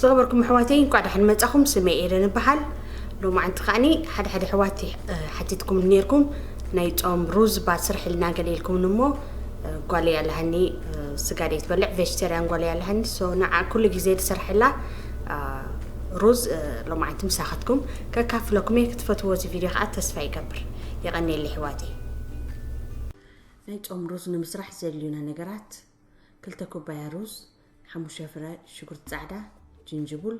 ዝኸበርኩም ኣሕዋተይ፣ እንኳዕ ደሓን መጻኹም። ስመይ ኤደን እበሃል። ሎማዓንቲ ከዓኒ ሓደ ሓደ ኣሕዋት፣ እ፣ ሓቲትኩም ነይርኩም፣ ናይ ጾም ሩዝ ባ ስርሕልና ገለ ኢልኩምኒ እሞ፣ እ፣ ጓለይ ኣለሃኒ፣ እ፣ ስጋ ደይትበልዕ፣ ቬጅተርያን ጓለይ ኣለሃኒ። ሶ ንዓ ኩሉ ግዜ ዝሰርሐላ፣ እ፣ ሩዝ፣ እ፣ ሎማዓንቲ ምሳኻትኩም ከካፍለኩም እየ። ክትፈትዎ እዚ ቪድዮ ከዓ ተስፋ ይገብር። የቐንየለይ ኣሕዋተይ። ናይ ጾም ሩዝ ንምስራሕ ዘድልዩና ነገራት፣ ክልተ ኩባያ ሩዝ፣ ሓሙሽተ ፍረ ሽጉርቲ ጻዕዳ፣ ጅንጅቡል፣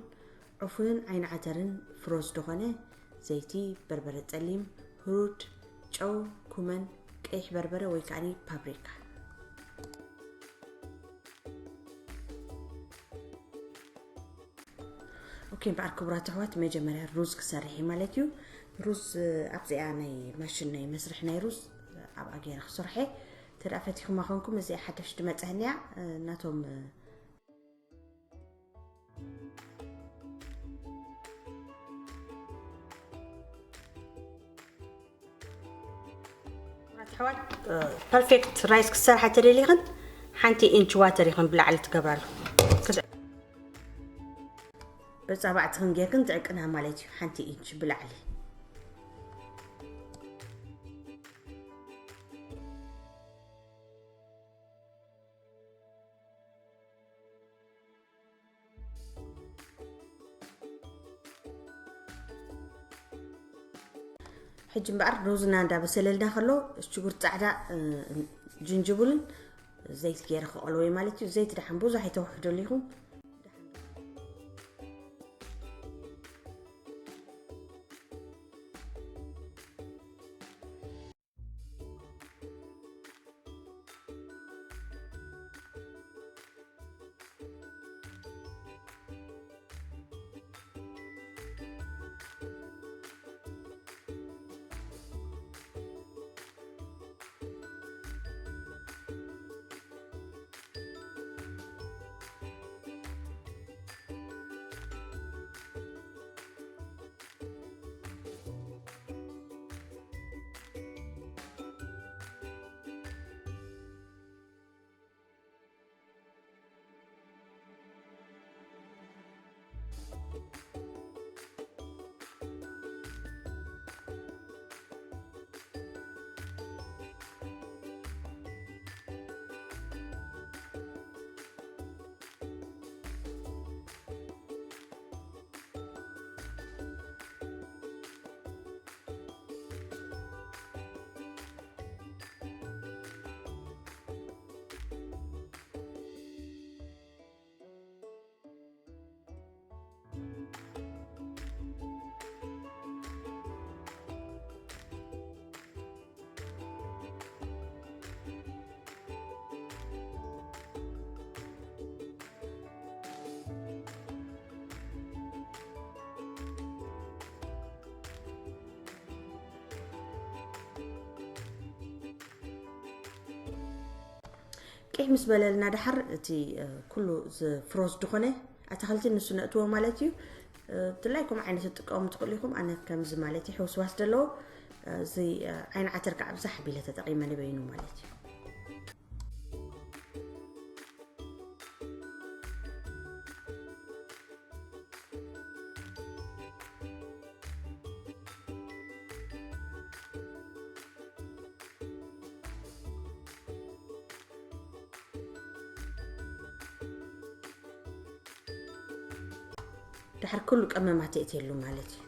ዕፉንን ዓይኒ ዓተርን፣ ፍሮዝ ዝኾነ ዘይቲ፣ በርበረ ጸሊም፣ ህሩድ፣ ጨው፣ ኩመን፣ ቀይሕ በርበረ ወይ ከዓኒ ፓፕሪካ። ኦኬ፣ እምበኣር ክቡራት ኣሕዋት፣ መጀመርያ ሩዝ ክሰርሕ እዩ ማለት እዩ። ሩዝ፣ እ፣ ኣብዚኣ ናይ ማሽን ናይ መስርሒ ናይ ሩዝ፣ እ፣ ኣብኣ ገይረ ክሰርሐ። እንተ ደኣ ፈቲኹማ ኮንኩም፣ እዚኣ ሓደሽ ትመጽኣኒ እያ፣ እ፣ ናቶም፣ እ፣ ክቡራት ኣሕዋት፣ እ፣ ፐርፌክት ራይስ ክትሰርሓ ተደሊኽን፣ ሓንቲ ኢንች ዋተር ኢኽን ብላዕሊ ትገብራሉ። ክስ-፣ በጻባዕትኽን ጌርክን ትዕቅና ማለት እዩ፣ ሓንቲ ኢንች ብላዕሊ። ሕጂ እምበኣር ሩዝና እንዳበሰለልና ከሎ፣ ሽጉርቲ ጻዕዳ፣ እ፣ ጅንጅብልን ዘይቲ ገይረ ክቐልዎ ማለት እዩ። ዘይቲ ደሓን ብዙሕ ኣይተውሕደሉ ኢኹም። ቅሕ ምስ በለልና ደሓር እቲ፣ እ፣ ኩሉ ዝ-፣ ፍሮዝ ዝኾነ ኣታኽልቲ ንሱ ነእትዎ ማለት እዩ። እ፣ ድላይኩም ዓይነት ትጥቀሙ ትኽእሉ ኢኹም። ኣነ ከምዚ ማለት እዩ፣ ሕውስዋስ ዘለዎ፣ እ፣ እዚ፣ እ፣ ዓይኒ ዓተር ከዓ ብዛሕ ኣቢለ ተጠቒመ ንበይኑ ማለት እዩ። ድሓር ኩሉ ቀመማት የእትየሉ ማለት እዩ።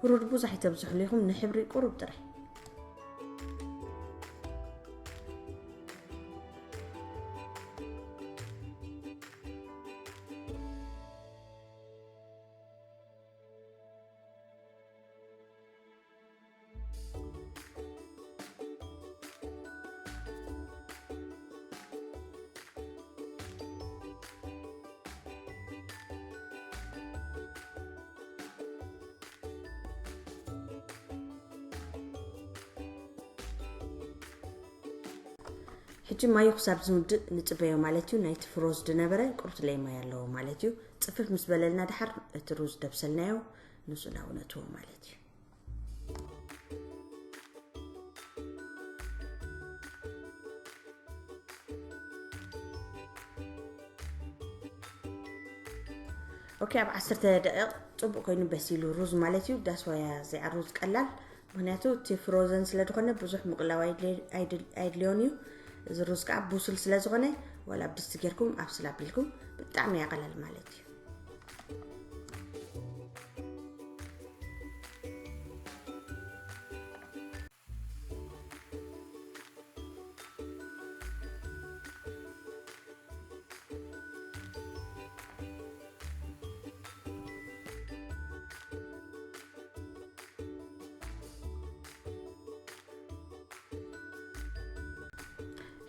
ህሩድ ብዙሕ ኣይተብዝሕሉ ኢኹም፣ ንሕብሪ ቁሩብ ጥራይ። ሕጂ ማዩ ክሳብ ዝምድእ ንጽበዮ ማለት እዩ። ናይቲ ፍሮዝ ዝነበረ ቁርት ለይ ማይ ኣለዎ ማለት እዩ። ጽፍፍ ምስ በለልና ድሓር እቲ ሩዝ ደብሰልናዮ ንሱ ናብ ነትዎ ማለት እዩ። ኦኬ፣ ኣብ ዓሰርተ ደቂቕ ጽቡቕ ኮይኑ በሲሉ ሩዝ ማለት እዩ። ዳስ ዋያ እዚኣ ሩዝ ቀላል፣ ምኽንያቱ እቲ ፍሮዘን ስለ ዝኾነ ብዙሕ ምቕላው ኣይድል- ኣይድል- ኣይድልዮን እዩ። እዚ ሩዝ ከዓ ቡሱል ስለ ዝኾነ ዋላ ኣብ ድስቲ ጌርኩም ኣብስል ኣቢልኩም ብጣዕሚ እያ ቀላል ማለት እዩ።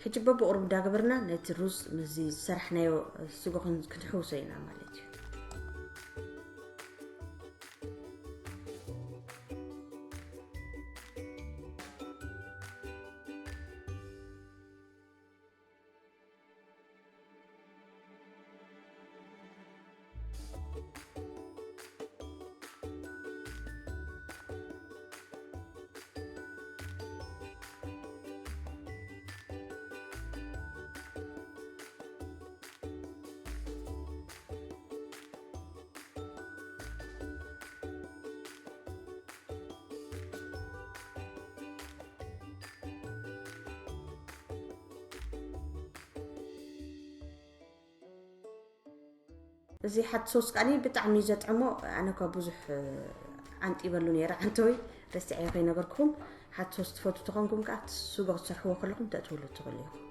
ሕጂ በብቑሩብ እንዳገበርና ነቲ ሩዝ ምስዚ ዝሰራሕናዮ ስጎ ክን- ክንሕውሶ ኢና ማለት እዩ። እዚ ሓት ሶስ ከኣኒ ብጣዕሚ እዩ ዘጥዕሞ። ኣነ እኳ ብዙሕ ዓንጢበሉ ነይረ፣ ዓንተወይ ረሲዐዮ ከይነገርኩኹም። ሓት ሶስ ትፈቱ ተኾንኩም ከዓ እቲ ስጎ ክትሰርሕዎ ከለኹም ተእትውሉ ትኽእሉ ኢኹም።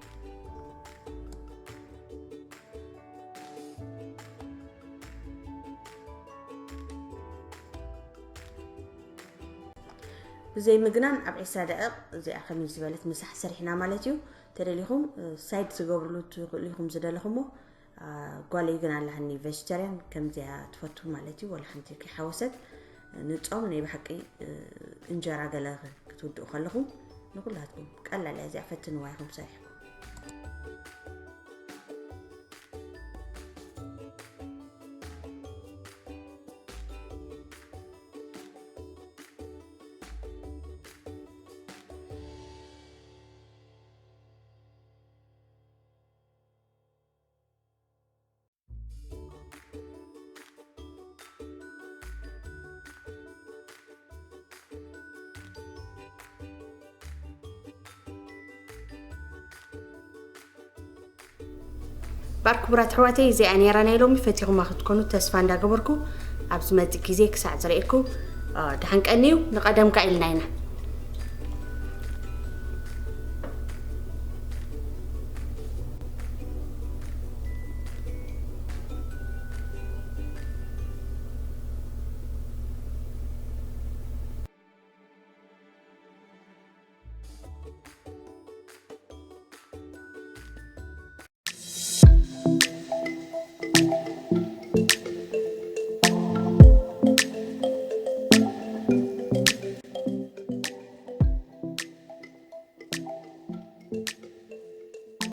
ብዘይ ምግናን ኣብ ዕስራ ደቂቕ እዚኣ ከመይ ዝበለት ምሳሕ ሰሪሕና ማለት እዩ። ተደሊኹም ሳይድ ትገብርሉ ትኽእሉ ኢኹም ዝደለኹሞ። ጓለይ ግን ኣለሃኒ ቬጅተርያን ከምዚኣ ትፈቱ ማለት እዩ። ወላ ሓንቲ ከይሓወሰት ንጾም ናይ ብሓቂ እንጀራ ገለ ክትውድኡ ከለኹም ንኩላትኩም ቀላል እያ እዚኣ፣ ፈትንዋ ኢኹም ሰሪሕኩም። ባር ክቡራት ኣሕዋተይ፣ እዚኣ ነይራ ናይ ሎሚ። ፈቲኹማ ክትኮኑ ተስፋ እንዳገበርኩ፣ ኣብ ዝመጽእ ግዜ ክሳዕ ዝርእየኩም፣ አ፣ ደሓን ቀንዩ። ንቐደም ከኣ ኢልና ኢና።